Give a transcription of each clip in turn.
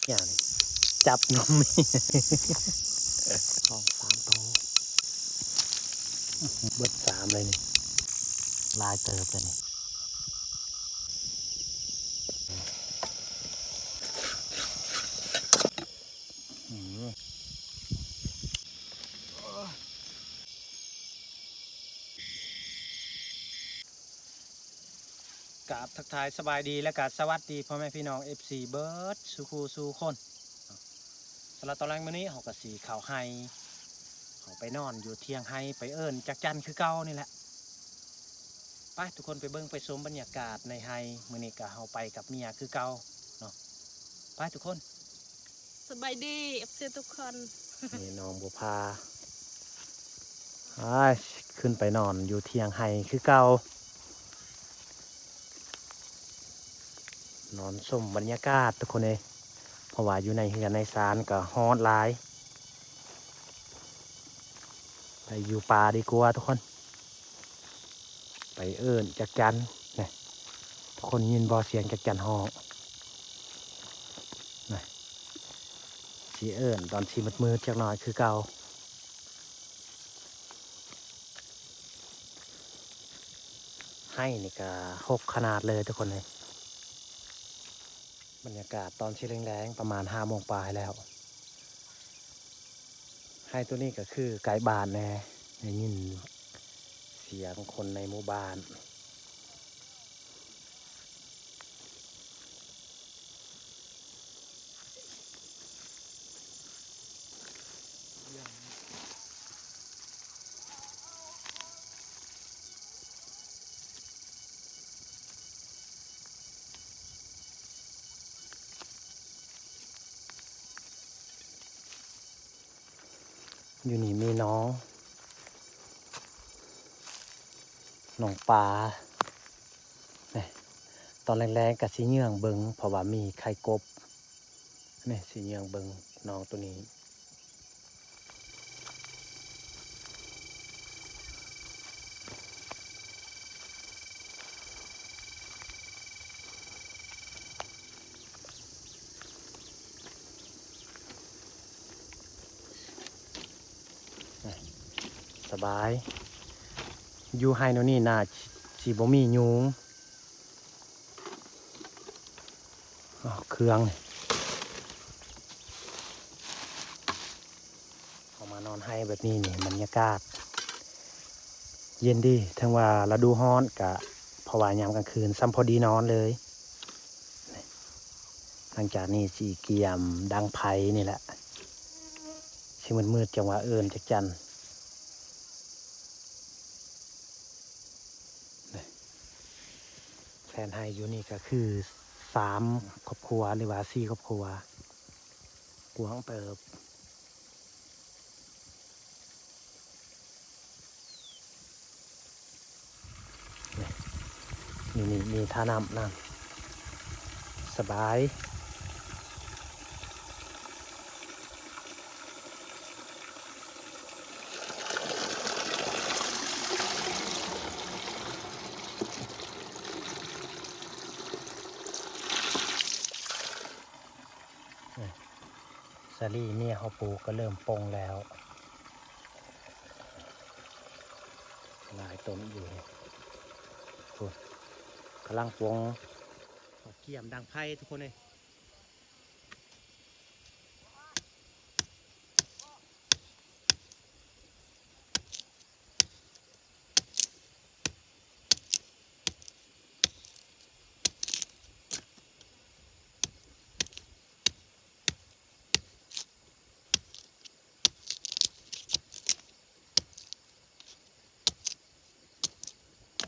ຫຍັງນີ້ ຈັບນົມ ສອງສາມໂຕ ເບິດສາມເລີຍນີ້ ຫຼາຍເຕີບເລີຍນີ້. ອືມ ກາບທັກທາຍສະບາຍດີ ແລະກະສະຫວັດດີພໍ່ແມ່ພີ່ນ້ອງ ເອັຟຊີ ເບິດສູ່ຄູ່ສູ່ຄົນ. ສຳລັບຕອນແລງມື້ນີ້ ເຮົາກະຊິເຂົ້າໄຮ່ ເຮົາໄປນອນຢູ່ຖຽງໄຮ່ ໄປເອີ້ນຈັກຈັ່ນຄືເກົ່ານີ້ແຫຼະ. ໄປ ທຸກຄົນໄປເບິ່ງໄປຊົມບັນຍາກາດໃນໄຮ່. ມື້ນີ້ກະເຮົາໄປກັບເມຍຄືເກົ່າເນາະ. ໄປທຸກຄົນ. ສະບາຍດີ ເອັຟຊີ ທຸກຄົນ. ນີ້ນ້ອງບົວພາ ອ້າຍ ຂຶ້ນໄປນອນຢູ່ຖຽງໄຮ່ຄືເກົ່າ ນອນຊົມບັນຍາກາດທຸກຄົນເອີຍ. ເພາະວ່າຢູ່ໃນເຮືອນໃນຊານກໍຮ້ອນຫຼາຍ ໄປຢູ່ປ່າດີກວ່າທຸກຄົນ. ໄປເອີ້ນຈັກຈັ່ນ ນີ້ ທຸກຄົນໄດ້ຍິນບໍ່ ສຽງຈັກຈັ່ນຮ້ອງ ນີ້ ຊິເອີ້ນຕອນຊິມືດໆຈັກໜ້ອຍຄືເກົ່າ. ໄຮ່ນີ້ກະຮົກຂະໜາດເລີຍທຸກຄົນເອີຍ. ບັນຍາກາດຕອນຊິແລງໆ ປະມານຫ້າໂມງປາຍແລ້ວ. ໄຮ່ໂຕນີ້ກະຄືໃກ້ບ້ານແດ່ ໄດ້ຍິນສຽງຄົນໃນໝູ່ບ້ານ. ຢູ່ນີ້ມີໜອງ ໜອງປາ ນີ້ ຕອນແລງໆກະຊິເຫຍື່ອງເບິ່ງ ເພາະວ່າມີໄຂ່ກົບ. ນີ້ ຊິເຫຍື່ອງເບິ່ງໜອງໂຕນີ້. ສະບາຍ ຢູ່ໄຮ່ໂນນີ້ໜ້າຊິບໍ່ມີຍຸງ. ເອົາເຄື່ອງ ເຮົາມານອນໄຮ່ແບບນີ້ນີ້ ບັນຍາກາດເຢັນດີ ເຖິງວ່າລະດູຮ້ອນກະ ເພາະວ່າຍາມກາງຄືນຊ່ຳພໍດີນອນເລີຍ. ຫຼັງຈາກນີ້ຊິກຽມດັງໄຟນີ້ແຫຼະ ຊິມືດໆ ຈັ່ງວ່າເອີ້ນຈັກຈັ່ນ. ແຜນໄຮ່ຢູ່ນີ້ກະຄືສາມຄອບຄົວ ຫຼືວ່າສີ່ຄອບຄົວ ກວ້າງເຕີບ. ນີ້ ນີ້ ມີທ່ານ້ຳນຳ ສະບາຍ. ສາລີເມຍເຮົາປູກກໍເລີ່ມປົ່ງແລ້ວ ຫຼາຍຕົ້ນຢູ່ ພຸ້ນ ກຳລັງປົ່ງ ເຂົາກຽມດັງໄຟທຸກຄົນເອີຍ.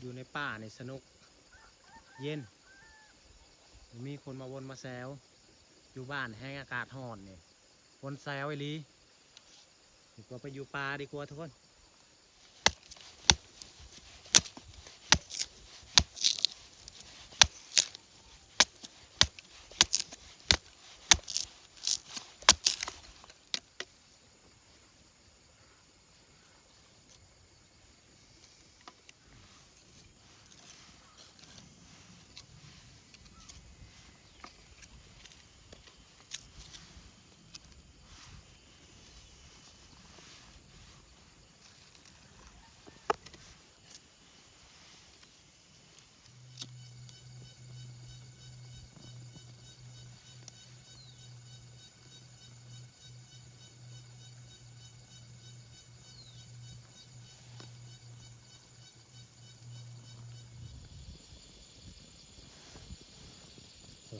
ຢູ່ໃນປ່ານີ້ສະໜຸກ ເຢັນ ບໍ່ມີຄົນມາວົນມາແຊວ. ຢູ່ບ້ານແຮງອາກາດຮ້ອນນີ້ ວົນແຊວອີ່ຫຼີ. ດີກວ່າໄປຢູ່ປ່າດີກວ່າທຸກຄົນ. ເ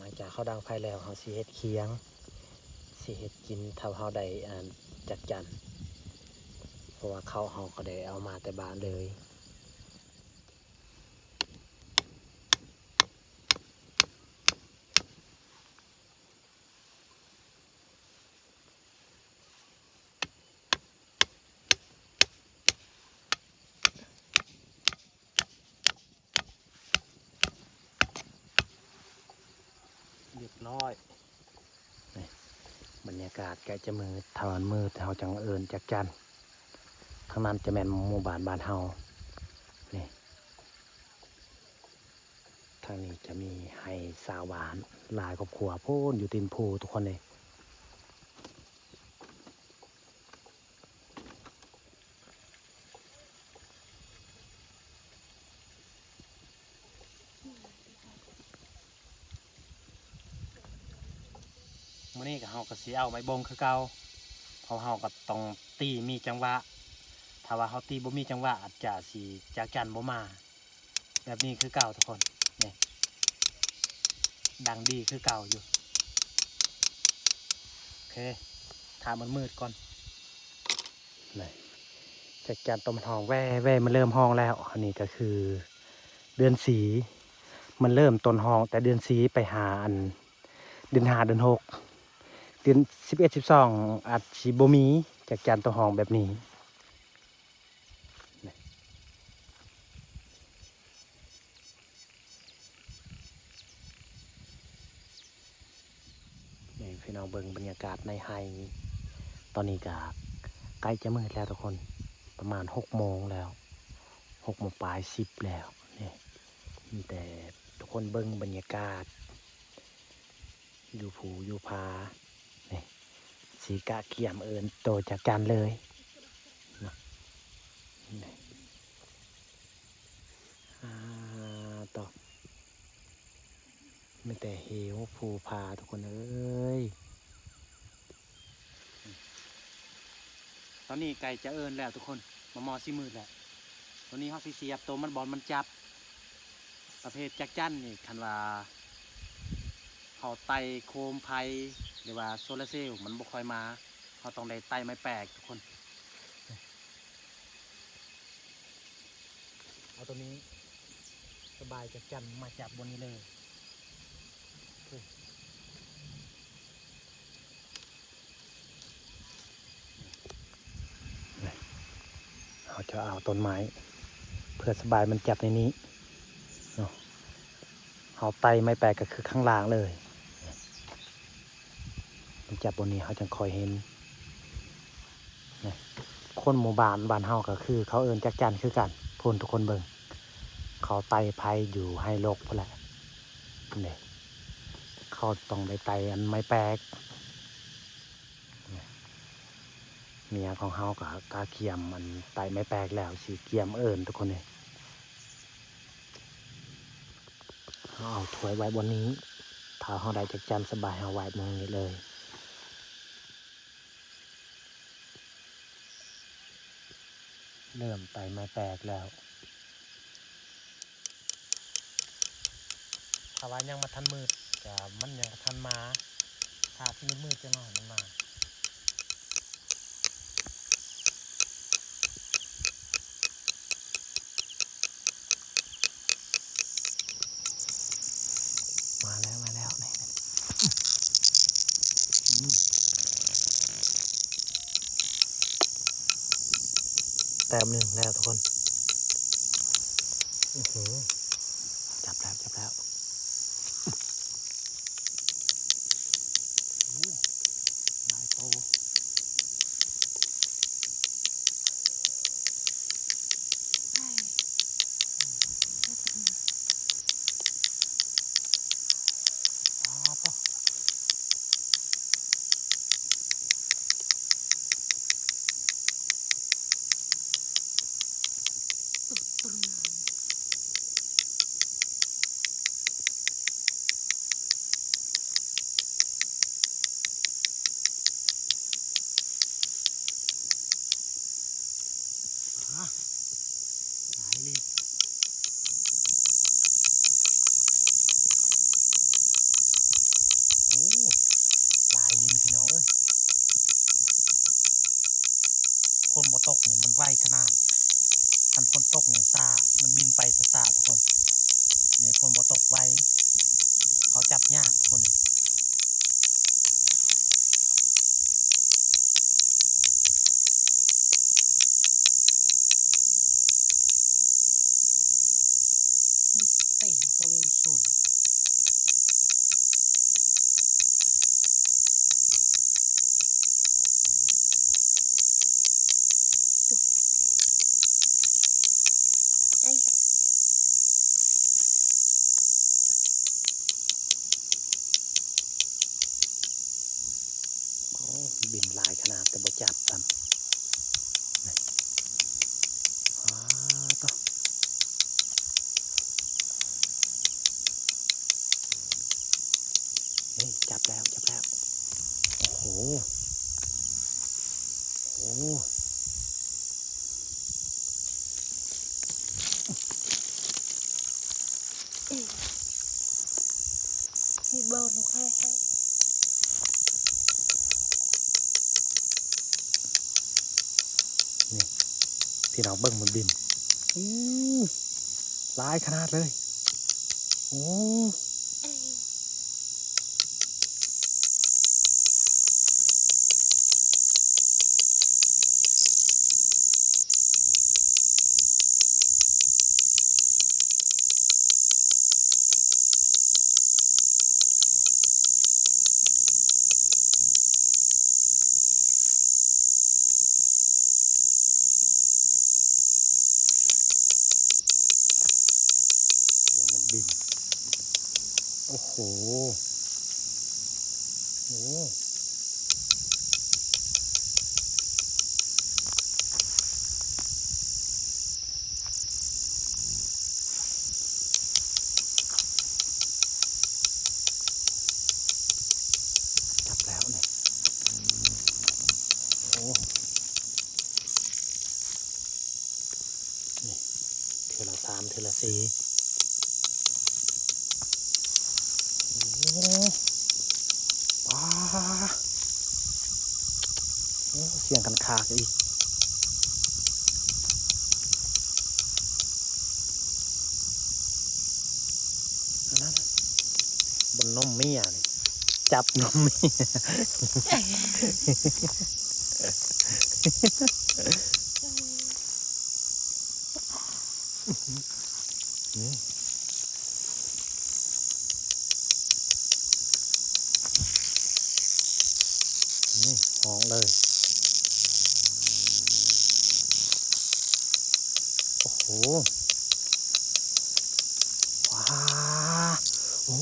ຫຼັງຈາກເຮົາດັງໄຟແລ້ວ ເຮົາຊິເຮັດຄຽງ ຊິເຮັດກິນຖ້າເຮົາໄດ້ ອັນ ຈັກຈັ່ນ ເພາະວ່າເຂົ້າເຮົາກໍໄດ້ເອົາມາແຕ່ບ້ານເລີຍ. ຮຽບຮ້ອຍ. ນີ້ ບັນຍາກາດໃກ້ຈະມືດ, ຖ້າມັນມືດເຮົາຈັ່ງເອີ້ນຈັກຈັ່ນ. ທາງນັ້ນຈະແມ່ນໝູ່ບ້ານບ້ານເຮົາ. ນີ້ ທາງນີ້ຈະມີໄຮ່ຊາວບ້ານຫຼາຍຄອບຄົວພຸ້ນ ຢູ່ຕີນພູທຸກຄົນເລີຍ. ມື້ນີ້ກໍ ເຮົາກໍຊິເອົາໄມ້ບົງຄືເກົ່າ ເພາະເຮົາກໍຕ້ອງຕີມີຈັງຫວະ. ຖ້າວ່າເຮົາຕີບໍ່ມີຈັງຫວະ ອາດຈະຊິຈັກຈັ່ນບໍ່ມາ. ແບບນີ້ຄືເກົ່າທຸກຄົນ ນີ້ ດັງດີຄືເກົ່າຢູ່. ໂອເຄ ຖ້າມັນມືດກ່ອນ. ນີ້ ຈັກຈັ່ນໂຕມັນຮ້ອງແວ່ໆ ມັນເລີ່ມຮ້ອງແລ້ວ. ອັນນີ້ກໍຄືເດືອນສີ່ ມັນເລີ່ມຕົ້ນຮ້ອງແຕ່ເດືອນສີ່ໄປຫາ ອັນ ເດືອນຫ້າ ເດືອນຫົກ ເດືອນສິບເອັດ ສິບສອງ ອາດຊິບໍ່ມີຈັກຈັ່ນໂຕຮ້ອງແບບນີ້. ນີ້ພີ່ນ້ອງເບິ່ງບັນຍາກາດໃນໄຮ່. ຕອນນີ້ກະໃກ້ຈະມືດແລ້ວທຸກຄົນ ປະມານຫົກໂມງແລ້ວ ຫົກໂມງປາຍສິບແລ້ວ. ນີ້ ມີແຕ່ທຸກຄົນເບິ່ງບັນຍາກາດ ຢູ່ພູຢູ່ຜາ. ນີ້ ຊິກະກຽມເອີ້ນໂຕຈັກຈັ່ນເລີຍເນາະ. ນີ້ ອ່າ ຕໍ່ ມີແຕ່ເຫວພູຜາທຸກຄົນເອີຍ. ຕອນນີ້ໃກ້ຈະເອີ້ນແລ້ວທຸກຄົນ ໝໍໆຊິມືດແລ້ວ. ຕອນນີ້ເຮົາຊິສຽບໂຕມັນ ບ່ອນມັນຈັບ. ປະເພດຈັກຈັ່ນນີ້ ຄັນວ່າເຮົາໄຕ່ໂຄມໄຟ ຫຼືວ່າໂຊລາເຊວ ມັນບໍ່ຄ່ອຍມາ. ເຮົາຕ້ອງໄດ້ໄຕ່ໄມ້ແປກທຸກຄົນ. ເອົາໂຕນີ້ ສະບາຍຈັກຈັ່ນມາຈັບບ່ອນນີ້ເລີຍ. ເຮົາຈະເອົາຕົ້ນໄມ້ ເພື່ອສະບາຍມັນຈັບໃນນີ້ເນາະ. ເຮົາໄຕ່ໄມ້ແປກກໍຄືຂ້າງລ່າງເລີຍ. ມັນຈັບບ່ອນນີ້ເຮົາຈັ່ງຄ່ອຍເຫັນ. ນີ້ ຄົນໝູ່ບ້ານ ບ້ານເຮົາກໍຄືເຂົາເອີ້ນຈັກຈັ່ນຄືກັນ. ພຸ້ນ ທຸກຄົນເບິ່ງ ເຂົາໄຕ່ໄຟຢູ່ໄຮ່ລົກພຸ້ນແຫຼະ. ນີ້ ເຂົາຕ້ອງໄດ້ໄຕ່ອັນໄມ້ແປກ. ນີ້ ເມຍຂອງເຮົາກໍກະກຽມອັນໄຕ່ໄມ້ແປກແລ້ວ ຊິກຽມເອີ້ນທຸກຄົນເອີຍ. ເຮົາເອົາຖ້ວຍໄວ້ບ່ອນນີ້ ຖ້າເຮົາໄດ້ຈັກຈັ່ນສະບາຍ ເຮົາໄວ້ໝ່ອງນີ້ເລີຍ. ເລີ່ມໄຕ່ໄມ້ແປກແລ້ວ. ຖ້າວ່າຍັງບໍ່ທັນມືດ ກະມັນຍັງບໍ່ທັນມາ. ຖ້າຊິມືດໆ ຈັກໜ້ອຍມັນມາ. ມາແລ້ວ ມາແລ້ວ ນີ້ ອືມ ແຕ້ມໜຶ່ງແລ້ວທຸກຄົນ. ອືຫື ຈັບແລ້ວ ຈັບແລ້ວ. ໂອ້ ຫຼາຍໂຕ. ໄວຂະໜາດ. ຄັນຝົນຕົກນີ້ຊ້າ ມັນບິນໄປຊ້າໆ ທຸກຄົນ. ນີ້ຝົນບໍ່ຕົກໄວ ເຂົາຈັບຍາກ ທຸກຄົນ. ໂອ້ ບິນຫຼາຍຂະໜາດ ແຕ່ບໍ່ຈັບຊ້ຳ. ນີ້ ອ້າ ໂທ້ ນີ້ ຈັບແລ້ວ ຈັບແລ້ວ. ໂອ້ໂຫ ໂອ້ ທີ່ເບິ່ງນຳຂ້ອຍໃຫ້ ນີ້ ພີ່ນ້ອງເບິ່ງມັນບິນ ໂອ້ ຫຼາຍຂະໜາດເລີຍ. ໂອ້ ສຽງມັນບິນ ໂອ້ໂຫ ໂອ້ ຈັບແລ້ວນີ້ ໂອ້ ນີ້ ເທື່ອລະສາມ ເທື່ອລະສີ່ ໂອ້ ປາ ໂອ້ ສຽງຄັນຄາກອີກ ອັນນັ້ນ ບົນນົມເມຍນີ້ ຈັບນົມເມຍ ນີ້ ນີ້ ຮ້ອງເລີຍ ໂອ້ໂຫ ວ້າ ໂອ້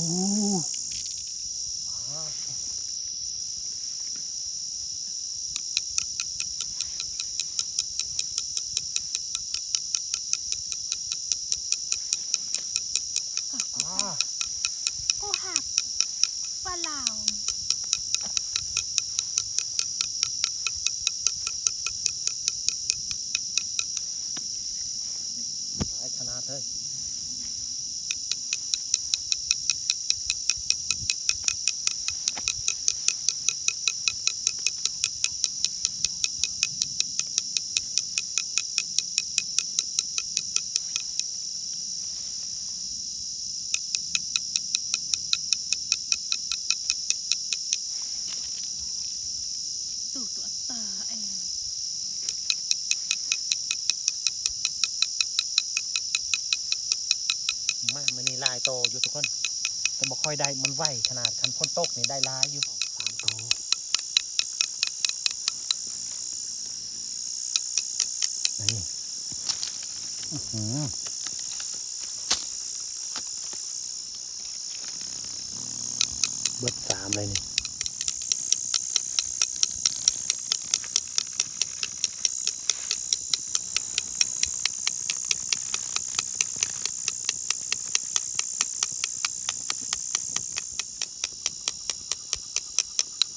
ວ້າ. ກໍຮັບປາລາວ ຫຼາຍຂະໜາດເລີຍ. ຕູ້ຕົວຕາເອງ ມາ ມື້ນີ້ຫຼາຍໂຕຢູ່ທຸກຄົນ ແຕ່ບໍ່ຄ່ອຍໄດ້ ມັນໄວຂະໜາດ ຄັນຝົນຕົກນີ້ໄດ້ຫຼາຍຢູ່ ສາມໂຕ ນີ້ ອືຫື ເບິດສາມເລີຍນີ້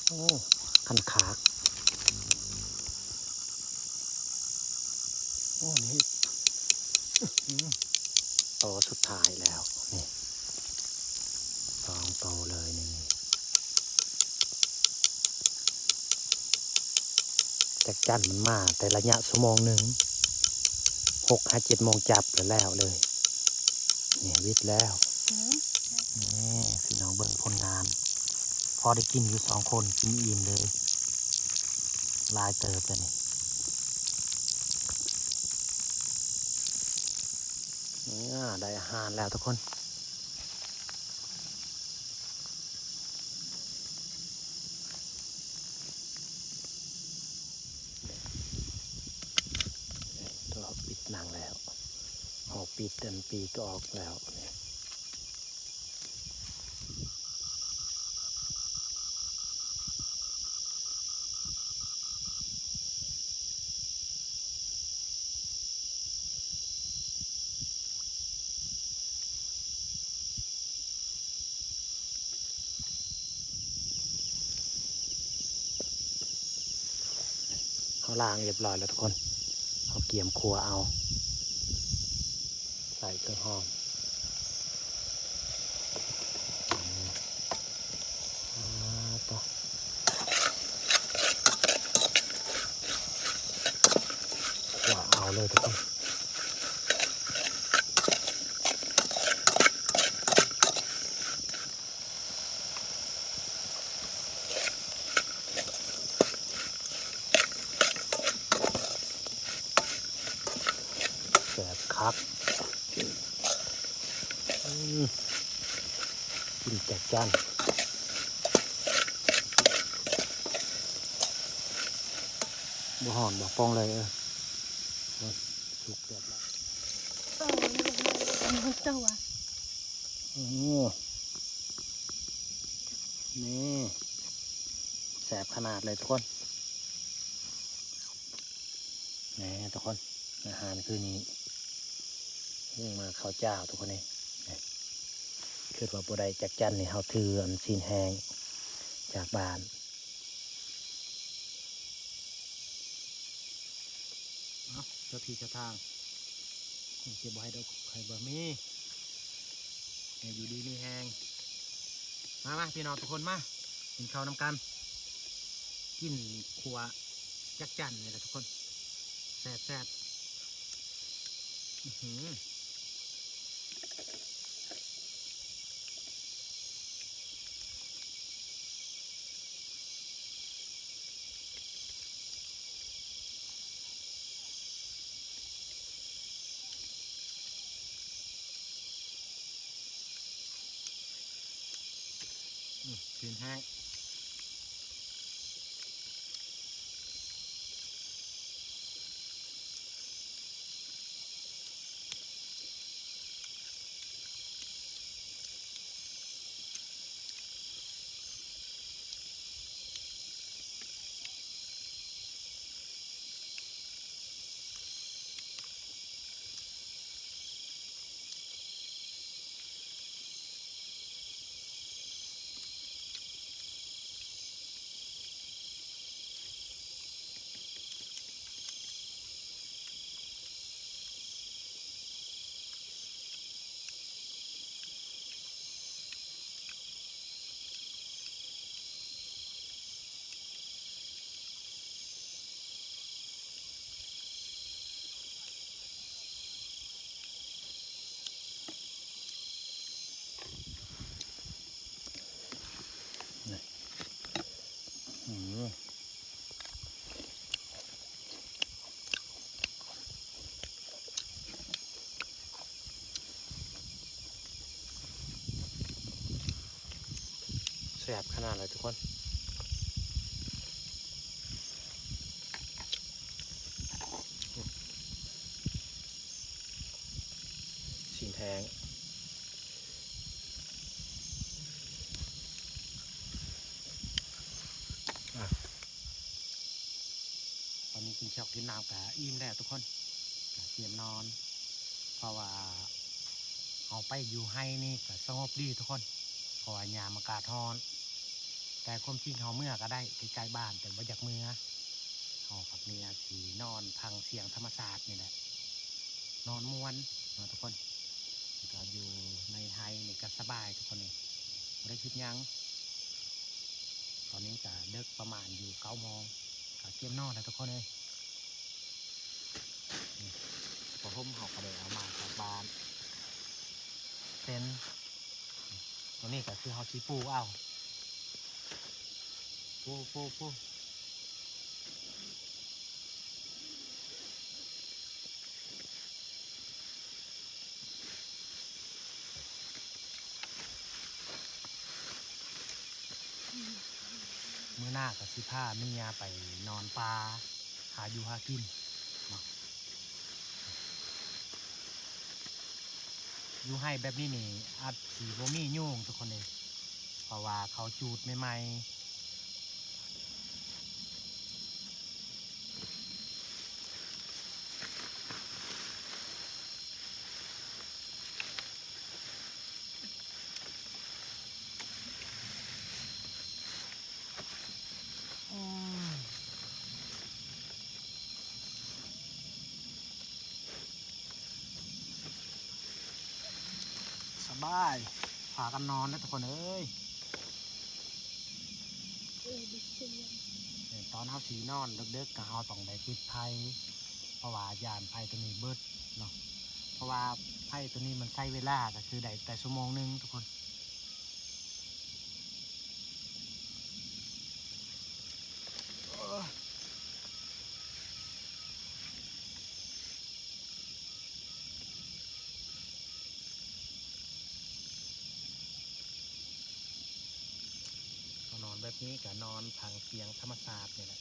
ໂອ້ ຄັນຄາກ ໂອ້ ນີ້ ອື ໂຕສຸດທ້າຍແລ້ວ ນີ້ ສອງໂຕເລີຍນີ້ ຈັກຈັ່ງມັນມາແຕ່ໄລຍະຊົ່ວໂມງໜຶ່ງ. ຫົກຫາເຈັດໂມງຈັບ ແລ້ວແລ້ວເລີຍ. ນີ້ ວິດແລ້ວ. ອືມ ນີ້ພີ່ນ້ອງເບິ່ງຜົນງານ ພໍໄດ້ກິນຢູ່ສອງຄົນ ກິນອີ່ມເລີຍ. ຫຼາຍເຕີບເລີຍນີ້. ນີ້ ໄດ້ອາຫານແລ້ວທຸກຄົນ. ໂຕປິດໜັງແລ້ວ ເຮົາປິດອັນປີກອອກແລ້ວ. ເຮົາລ້າງຮຽບຮ້ອຍແລ້ວທຸກຄົນ ເຮົາກຽມຂົ້ວເອົາ ໃສ່ເຄື່ອງຫອມ. ອ່າ ໂຕ ຂົ້ວເອົາເລີຍທຸກຄົນ. ແຊບຄັກ ອືມ ກິນຈັດຈ້ານ ບໍ່ຮ້ອນບໍ່ປ່ອງເລີຍ. ເອີ ສຸກແຊບຫຼາຍ ເອີ ເອີ ເອີ ໂອ້ ນີ້ ແຊບຂະໜາດເລີຍທຸກຄົນ. ແນ່ທຸກຄົນ ອາຫານຄືນີ້ ຫຸງມາເຂົ້າຈ້າວທຸກຄົນເອີຍ. ຄິດວ່າບໍ່ໄດ້ຈັກຈັ່ນນີ້ ເຮົາຖືອັນຊີ້ນແຫ້ງຈາກບ້ານ. ເອົາ ເຈົ້າທີ່ເຈົ້າທາງ ຄົງຊິບໍ່ໃຫ້ດອກໄຂ່ບໍ່ມີ ໃຫ້ຢູ່ດີມີແຮງ. ມາ ມາ ພີ່ນ້ອງທຸກຄົນ ມາກິນເຂົ້ານຳກັນ ກິນຂົ້ວຈັກຈັ່ນນີ້ແຫຼະທຸກຄົນ ແຊບໆ. ອືຫື ອືມ ຊີ້ນແຫ້ງ. ແຊບຂະໜາດເລີຍທຸກຄົນ. ຊີ້ນແຫ້ງ ອາ ຕອນນີ້ກິນເຂົ້າກິນນ້ຳກະອີ່ມແລ້ວທຸກຄົນ ກະກຽມນອນ ເພາະວ່າເຮົາໄປຢູ່ໄຮ່ນີ້ກະສະຫງົບດີທຸກຄົນ ເພາະວ່າຍາມອາກາດຮ້ອນ. ແຕ່ຄວາມຈິງເຮົາເມືອກະໄດ້ ໃກ້ໆບ້ານ ແຕ່ບໍ່ຢາກເມືອ ເຮົາກັບເມຍຊິນອນຟັງສຽງທຳມະຊາດນີ້ແຫຼະ ນອນມ່ວນເນາະທຸກຄົນ. ແລ້ວກະຢູ່ໃນໄຮ່ນີ້ກະສະບາຍທຸກຄົນເອີຍ ບໍ່ໄດ້ຄິດຫຍັງ. ຕອນນີ້ກະເດິກປະມານຢູ່ເກົ້າໂມງ ກະກຽມນອນແລ້ວທຸກຄົນເອີຍ. ນີ້ ຜ້າຫົ່ມເຮົາກໍໄດ້ເອົາມາຈາກບ້ານ ເຕັນ ຕົວນີ້ກໍຄືເຮົາຊິປູເອົາ ປູ ປູ ປູ. ມື້ໜ້າກໍຊິພາເມຍໄປນອນປ່າ ຫາຢູ່ຫາກິນເນາະ. ຢູ່ໄຮ່ແບບນີ້ນີ້ ອາດຊິບໍ່ມີຍຸງທຸກຄົນເອີຍ ເພາະວ່າເຂົາຈູດໃໝ່ໆ. ສະບາຍ ພາກັນນອນເດີທຸກຄົນເອີຍ. ຕອນເຮົາຊິນອນເດິກໆ ກໍເຮົາຕ້ອງໄດ້ຕິດໄຟ ເພາະວ່າຢ້ານໄຟຕົວນີ້ເບິດເນາະ ເພາະວ່າໄຟຕົວນີ້ມັນໃຊ້ເວລາ ກໍຄືໄດ້ແຕ່ຊົ່ວໂມງໜຶ່ງທຸກຄົນ. ເຮົານອນແບບນີ້ກໍນອນຟັງສຽງທຳມະຊາດນີ້ແຫຼະ.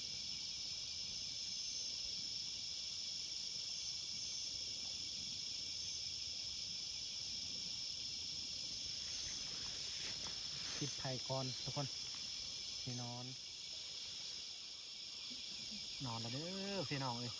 ປິດໄຟກ່ອນທຸກຄົນ ຊິນອນ. ນອນແລ້ວເດີພີ່ນ້ອງເອີຍ.